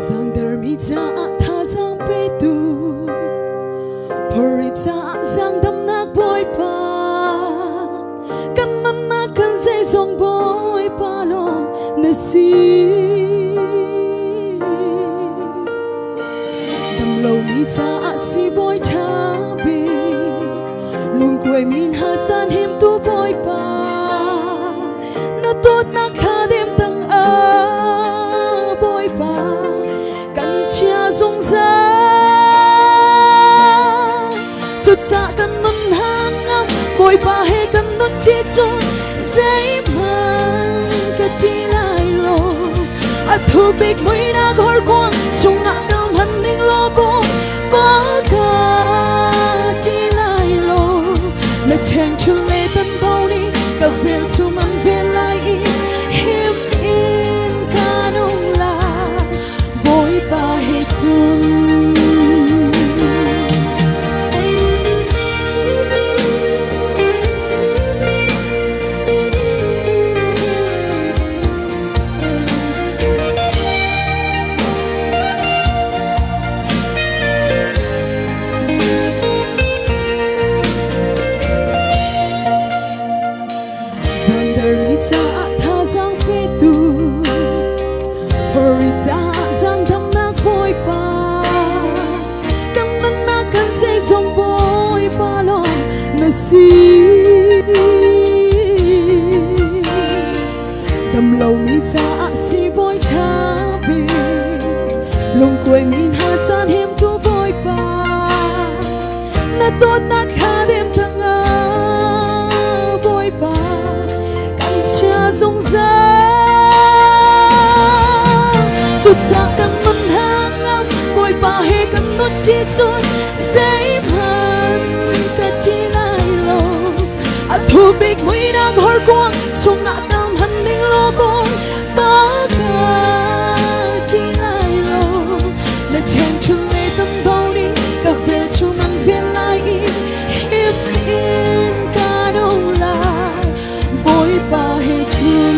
Zangdermi caah thazaang petu, Phorri caah zaangdamnak Bawipa, kan nunnak kan zeizong Bawipa lawng na si. Damlomi caah siibawi ṭha bik, lungkuaimi hna caan himtu Bawipa, na dawtnak kha dem tang ah Bawipa kan chia zungzal. Cucah kan nun hangam Bawipa he kan nun ṭi cun zeihmanh ka ṭi lai lo. A thuk bik muihnak horkuang chungah ka hman ning law Bawipa ka ṭi lai lo. Na ṭhengṭhu le tan bo nih ka velchum an vel lai i him in kan um lai Bawipa he cun. Zandermi caah thazaang petu, Phorri caah zaangdamnak Bawipa, kan nunnak kan zeizong Bawipa lawng na si. Damlomi caah siibawi ṭha bik, lungkuaimi hna caan himtu Bawipa, na dawtnak thla dem tangah Bawipa kan chia zungzal. Cucah kan nun hangam Bawipa he kan nun ṭi cun zeihmanh ka ṭi lai lo. A thuk bik muihnak horkuang chungah kam han ning law Bawipa ka ṭi lai lo. Na thiangṭhun le tam bo nih ka velchum an vel lai i him in kan um lai Bawipa he cun.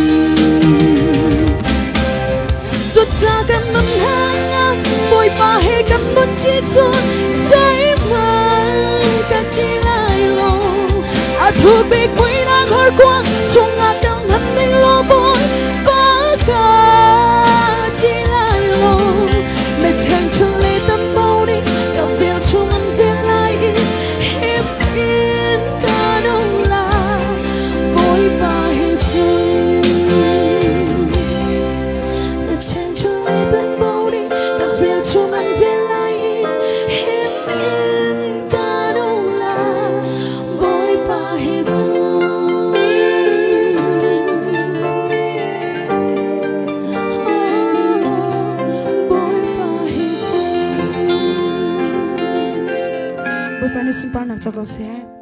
Cucaah kan nun hangam Bawipa he kan nun ṭi cun zeihmanh ka ṭi lai lo. A thuk bik muihnak horkuang chungah kan han ning law Bawipa ka ṭi lai lo. Na ṭhengṭhun le tam bo nih ka velchum an vel lai i him in kan um lai Bawipa he cun. Na ṭhengṭhun le tam bo nih ka velchum an vel lai i him in kan um lai Bawipa he cun. Bawipa nih sunparnak co ko seh.